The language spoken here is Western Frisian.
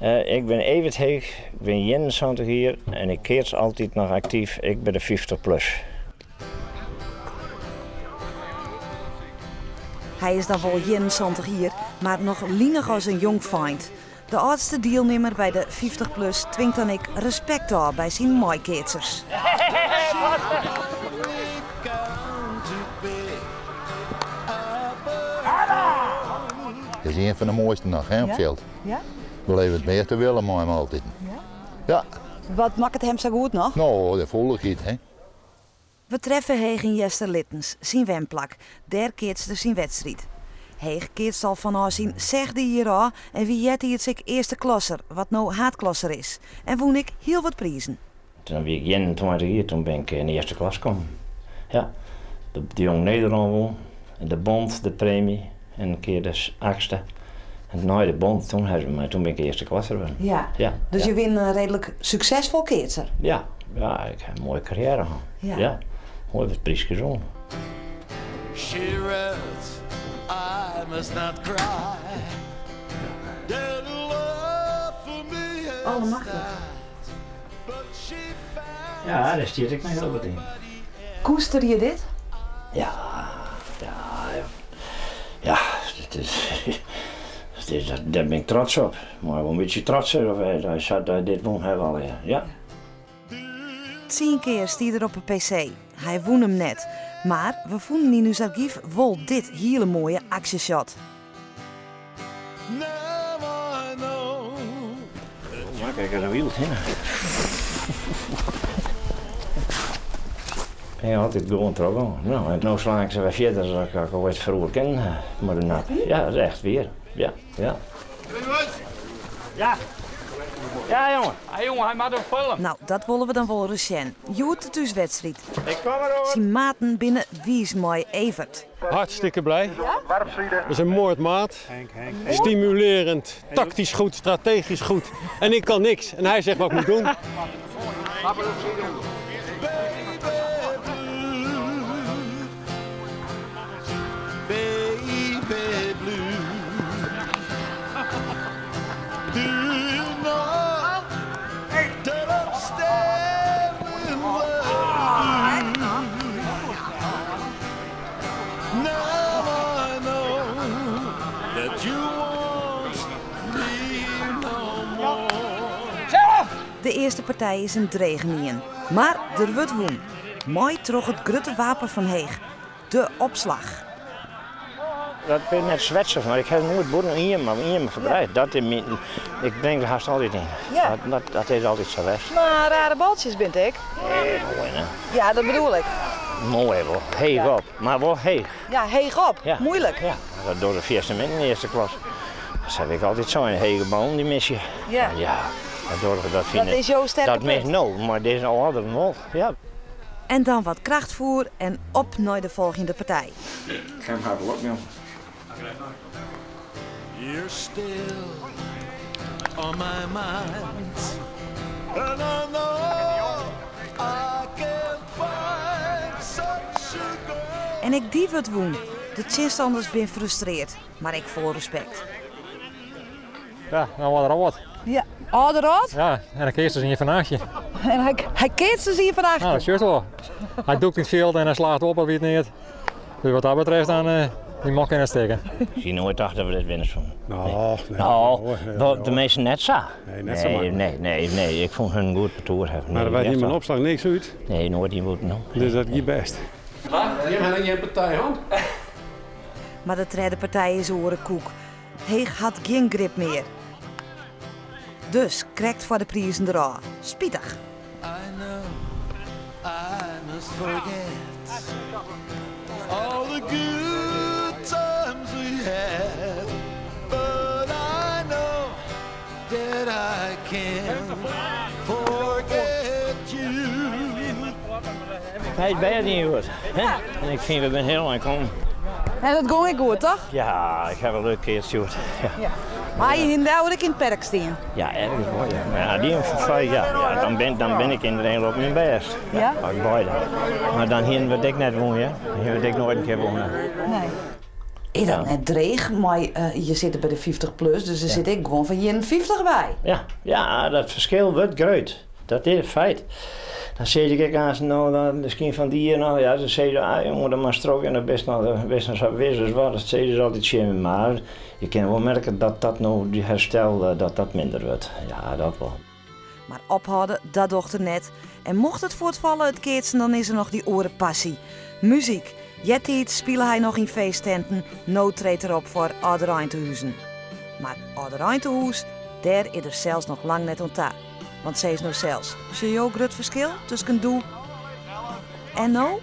Ik bin Evert Heeg, ik bin 71 jier en ik keats altyd noch aktyf, ek by de 50 plus. Hy is dan wol 71 jier, mar noch linich as in jongfeint. De âldste dielnimmer by de 50 plus twingt dan ek respekt ôf by syn meikeatsers. Is ien fan de moaiste noch hè, op it fjild. Ja? Beleve it measte wille mei him altyd. Ja? Ja. Wat makket him sa goed noch? No, de fûlichheid, hè. We treffe Heeg yn Easterlittens, syn wenplak. Dêr keatst er syn wedstriid. Heeg keatst al fanôf syn sechde jier ôf en wie eartiids ek earste klasser, wat no haadklasser is. En wûn ek hiel wat prizen. Toen wie ik 21 jier, toen bin ik yn de earste klas kommen. Ja, de, de Jong Nederlân wûn, en de Bond, de premie, en in kear de achtste. En nei de Bond, toen, toen bin ik earste klasser wurden. Ja. Ja, Dus ja. je binne in reedlik suksesfol keatser. Ja, ja, ik ha in moaie karriêre hân. Ja. Ja, moai wat pryskes wûn. She wrote, I must not cry. That love for me has Allemachtich. died. But she found Ja, dêr stiet ek noch hiel wat yn. Koester je dit? Ja, ja, ja, dit is, dit is, dêr bin ik trots op. Mei wol in bytsje trots op dat dat dit wûn hawwe allegear. Ja. 10 kear stie er op 'e PC. Hy wûn him net. Mar we fûnen yn ús argyf wol dit hiele moaie aksjeshot. Now I know. Ja, kijk er een wiel hinne. Ja, altyd gewoan trochgongen. No, en no sla ik se wer fierder as ik ik oait froeger ken mei de nap. Ja, dat is echt wier. Ja, ja. Ja. Ja, jongen. Hé jongen, hy moat op film. No, dat wolle we dan wol ris sjen. Hjoed de thúswedstriid. Ik kom der oan. Syn maten binne wiis mei Evert. Hartstikke blij. Dat is een moordmaat. Stimulerend, tactisch goed, strategisch goed. En ik kan niks. En hij zegt wat ik moet doen. Baby blue. Do you know that I'm standing where Now I know that you want me no more. De earste partij is in dregen ien. Mar der wurdt wûn. Mei troch it grutte wapen fan Heech, de opslach. Dat bin net swetsers, mar ik ha noait bûten ien, mar ien ferbreid. Dat is myn, ik breng der hast altyd yn. Ja. Dat is altyd sa west. Mar rare baltsjes bint ek. Nee, moai hè. Ja, dat bedoel ik. Moai wol, heech op, mar wol heech. Ja, heech op. Ja. Moeilik. Ja, dat docht de fierste min in de earste klas. Dat ha ik altyd sein, hege ballen dy mis je. Ja. Ja, dat docht dat fyn Dat is jo sterke Dat mis punt. no, mar dizze âlderen wol. Ja. En dan wat krachtfoer en op nei de folgjende partij. Ik ha him hartlik op, jongen. You're still on my mind. And I know I can't find such a girl. En ek dy wurdt wûn. De tsjinstanners binne frustrearre, mar ek fol respekt. Ja, nou wat er al wat. Ja, âlder âld? Ja, en dan keatst dus ien fan achtje. En hy, hy keatst dus ien fan achtje. Nou, dat sjochst wol. Hy dûkt yn it fjild en hy slacht op of wie it neat. Dus wat dat betreft dan, dy man kin net stikke. Ik hie noait tocht dat we dit winne soene. No, nee, No, nee, wel, nee. tenminste net sa. Nee, net sa Nee, maklik. nee, nee, nee, ik fûn hun in goed partoer hawwen. Mar Nee, der waard echt yn myn wol. opslach niks út, Nee, noait yn bûten. No. dus dat gie bêst. Jim ha gjin partij hân? Mar de tredde partij is oare koek. Heech hat gjin grip mear. Dus krekt foar de prizen derôf. Spitich. I know I must forget all the good times we had, but I know that I can't forget you. Hy is bêd yn hjoed. Hè? En ik fyn we binne hiel ein kommen. En dat gong ek goed, toch? Ja, ik ha in leuk keatst hjoed. Ja. Ja. Mar je hiene dêr ek yn it perk stean. Ja, ergens wol, ja. Mar ja, dy fan ja, ja, dan bin ik yn de op myn bêst. Ja? As ik beide. Mar dan hiene we it ek net wûn, ja. Dan hiene we it ek noait in kear wûn. Nee. Is dat net dreech? Mei je sitte by de 50 plus, dus der sit ek guon fan 51 by. Ja, ja, dat ferskil wurdt grut. Dat is in feit. Dan sis ik ek aanst no, dan miskien fan dy jier noch, ja, se sizze, ah jonge, dan moatst trochgean, dan bist noch, bist noch sa wis as wat, dat sizze se altyd tsjin my. Mar je kinne wol merke dat dat no, dy herstel, dat dat minder wurdt. Ja, dat wol. Mar ophâlde, dat docht er net. En mocht it fuortfalle, it keatsen, dan is der noch dy oare passy, muzyk. Eartiids spile hy noch yn feesttenten, no treedt er op foar âldereintehuzen. Mar âldereintehûs, dêr is er sels noch lang net oan ta. Want sis no sels, sjogge jo grut ferskil tusken doe en no?